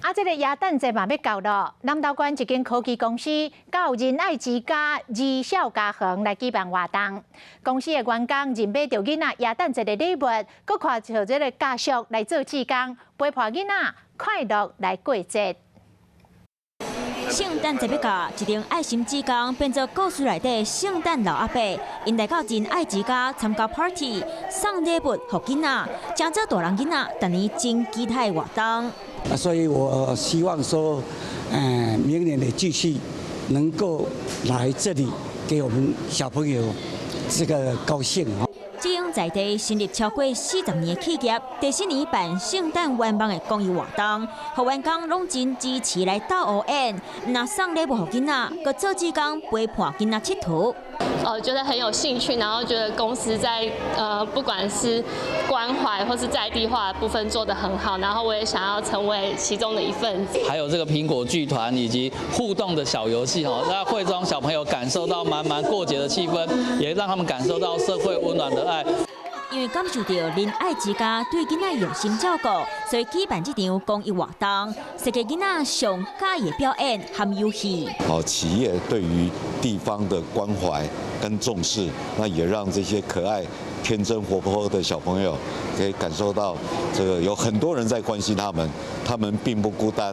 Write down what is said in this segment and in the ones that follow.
啊，這個耶誕節嘛欲到囉，南投縣一間科技公司佮仁愛之家兒少家園來舉辦活動。公司的員工認買著囡仔耶誕節的禮物，閣帶著這個家屬來做志工，陪伴囡仔快樂來過節。聖誕節欲到，一群愛心志工變做故事內底聖誕老阿伯，𪜶來到仁愛之家參加 party，送禮物予囡仔，誠濟大人囡仔，逐年真期待活動。啊，所以我希望說，明年也繼續能夠來這裡，給我們小朋友這個高興。這間在地成立超過40年的企業，第四年辦聖誕願望的公益活動，予員工攏真支持來鬥烏演，毋但送禮物予囡仔，閣做志工陪伴囡仔𨑨迌。覺得很有興趣，然後覺得公司在不管是關懷或是在地化的部分做得很好，然後我也想要成為其中的一份子。還有這個蘋果劇團以及互動的小遊戲哈，讓會中小朋友感受到滿滿過節的氣氛，也讓他們感受到社會溫暖的愛。因為感受著仁愛之家對囡仔用心照顧，所以舉辦這場公益活動，設計囡仔上喜歡的表演和遊戲。好，企業對於地方的關懷跟重視，那也讓這些可愛、天真活潑的小朋友可以感受到，這個有很多人在關心他們，他們並不孤單。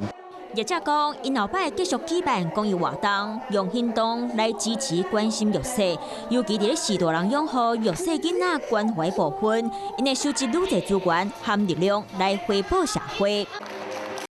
業者講，𪜶後擺繼續舉辦公益活動，用行動來支持關心弱勢，尤其佇咧序大人養護弱勢囡仔關懷部分，𪜶會收集愈濟資源和力量來回報社會。